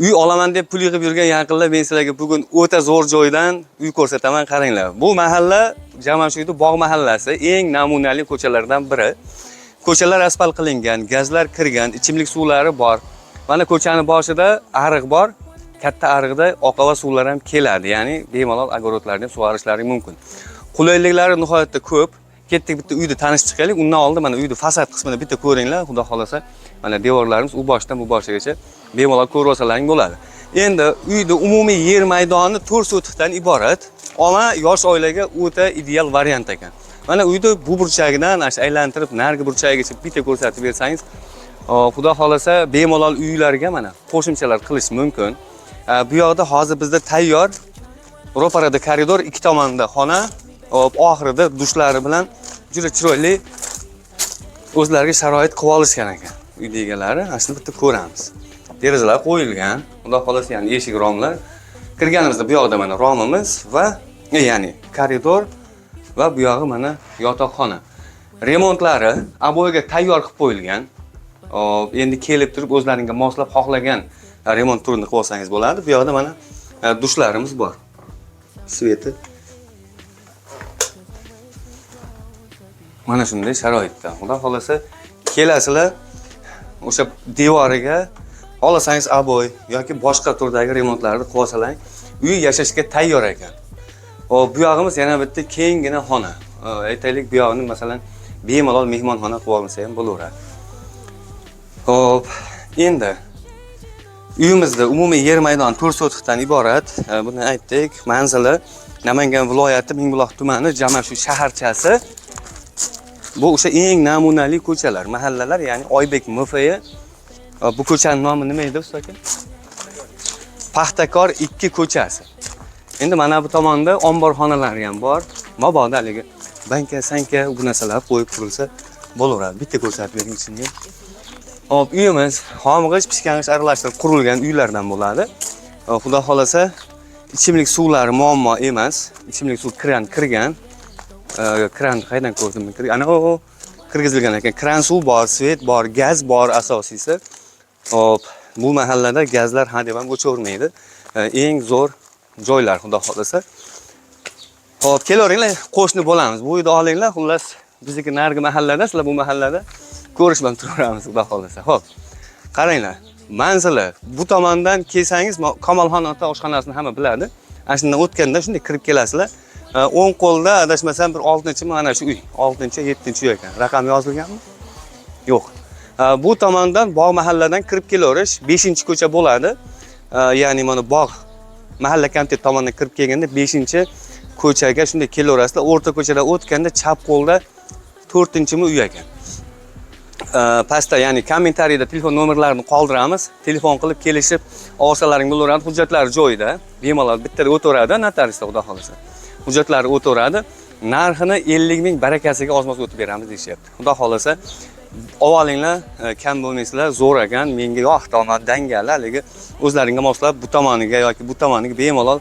Uy olaman deb pul yig'ib yurgan yaqinlar, men sizlarga bugun o'ta zo'r joydan uy ko'rsataman, qaranglar. Bu mahalla Jamashuyda Bog' mahallasi, eng namunali ko'chalardan biri. Ko'chalar asfalt qilingan, gazlar kirgan, ichimlik suvlari bor. Mana ko'chani boshida ariq bor. Katta ariqda oqova suvlar ham keladi, ya'ni bemalol огород larni ham sug'orishlari mumkin. Qulayliklari nihoyatda ko'p. Ketdik, bitta uyni tanishib chiqaylik. Undan oldin mana uyni fasad qismini bitta ko'ringlar. Xudo xolasa, mana devorlarimiz u boshdan bu boshigacha bemalol ko'rib olsalaring bo'ladi. Endi uyni umumiy yer maydoni 4 sotixdan iborat. Oma yosh oilaga o'ta ideal variant ekan. Mana uyni bu burchagidan ana shu aylantirib narigi burchagigacha bitta ko'rsatib bersangiz, xudo xolasa bemalol uylarga mana qo'shimchalar qilish mumkin. Bu yoqda hozir bizda tayyor ro'parada koridor, ikki tomonda xona, hop, oxirida dushlari bilan juda chiroyli o'zlariga sharoit qilib olishgan ekan uyni egalari. Ana shuni bitta ko'ramiz. Derazalar qo'yilgan, xudo xolasa, ya'ni eshik romlar. Kirganimizda bu yoqda mana romimiz va ya'ni koridor va bu yog'i mana yotoqxona. Remontlari обой ga tayyor qilib qo'yilgan. Hop, endi kelib turib o'zlaringga moslab xohlagan remont turini qilib olsangiz bo'ladi. Bu yoqda mana dushlarimiz bor. Свет i. Mana shunday sharoitda. Xudo xolasa kelasizlar, o'sha devoriga xohlasangiz обой yoki boshqa turdagi remontlarni qilib olsalaring, uy yashashga tayyor ekan. Hop, bu yog'imiz yana bitta kenggina xona. Aytaylik, bu yog'ini masalan bemalol mehmonxona qilib olsa ham bo'laveradi. Hop, endi uyimizda umumiy yer maydoni 4 sotixdan iborat. Buni aytdik. Manzili Namangan viloyati Mingbuloq tumani Jamashu shaharchasi. Bu o'sha eng namunali ko'chalar, mahallalar, ya'ni Oybek MFI. Bu ko'chaning nomi nima edi, usta aka? Paxtakor 2 ko'chasi. Endi mana bu tomonda omborxonalari ham bor. Mabodo haligi banka, sanka bu narsalar qo'yib qurilsa bo'laveradi. Bitta ko'rsatib bering ichini. Hop, uyimiz xom g'isht, pishgan g'isht aralashtirib qurilgan uylardan bo'ladi. Xudo xolasa ichimlik suvlari muammo emas. Ichimlik suv kran kirgan. Kran qayerdan ko'rdim? Ana u kirgizilgan ekan. Kran suv bor, свет bor, gaz bor asosiysi. Hop, bu mahallada gazlar ha deb ham o'chavermaydi. Eng zo'r joylar, xudo xolasa. Hop, kelaveringlar, qo'shni bo'lamiz. Bu uyni olinglar, xullas bizniki narigi mahallada, sizlar bu mahallada ko'rishib ham turaveramiz, xudo xolasa. Hop. Qaranglar, manzili bu tomondan kelsangiz Kamolxon ota oshxonasini hamma biladi. Ana shundan o'tganda shunday kirib kelasizlar. O'ng qo'lda adashmasam bir 6-mi mana shu uy, 6-chi, 7-uy ekan. Raqam yozilganmi? Yo'q. Bu tomondan bog' mahalladan kirib kelaverish 5-ko'cha bo'ladi. Ya'ni mana bog' mahalla komitet tomonidan kirib kelganda 5-ko'chaga shunday kelaverasizlar. O'rta ko'chadan o'tganda chap qo'lda 4-chimi uy ekan. Pastda, ya'ni kommentariyda telefon nomerlarini qoldiramiz. Telefon qilib kelishib olsalaring bo'laveradi. Hujjatlar joyida. Bemalol bittada o'taveradi notariusda, xudo xolasa. Hujjatlari o'taveradi. Narxini 50 ming barakasiga ozmoz o'tib beramiz deyishyapti. Xudo xolasa olinglar, kam bo'lmaysizlar, zo'r ekan. Menga yoqdi, omad dangal haligi o'zlaringga moslab bu tomoniga yoki bu tomoniga bemalol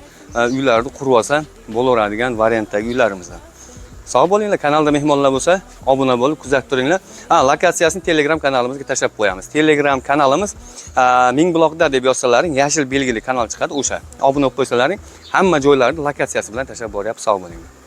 uylarni qurib olsa bo'laveradigan variantdagi uylarimizdan. Sog' bo'linglar, kanalda mehmonlar bo'lsa, obuna bo'lib kuzatib turinglar. Ha, lokatsiyasini Telegram kanalimizga tashlab qo'yamiz. Telegram kanalimiz Mingbuloqda deb yozsalaring, yashil belgili kanal chiqadi o'sha. Obuna bo'lib qo'ysalaring, hamma joylarni lokatsiyasi bilan tashlab boryapti. Sog' bo'linglar.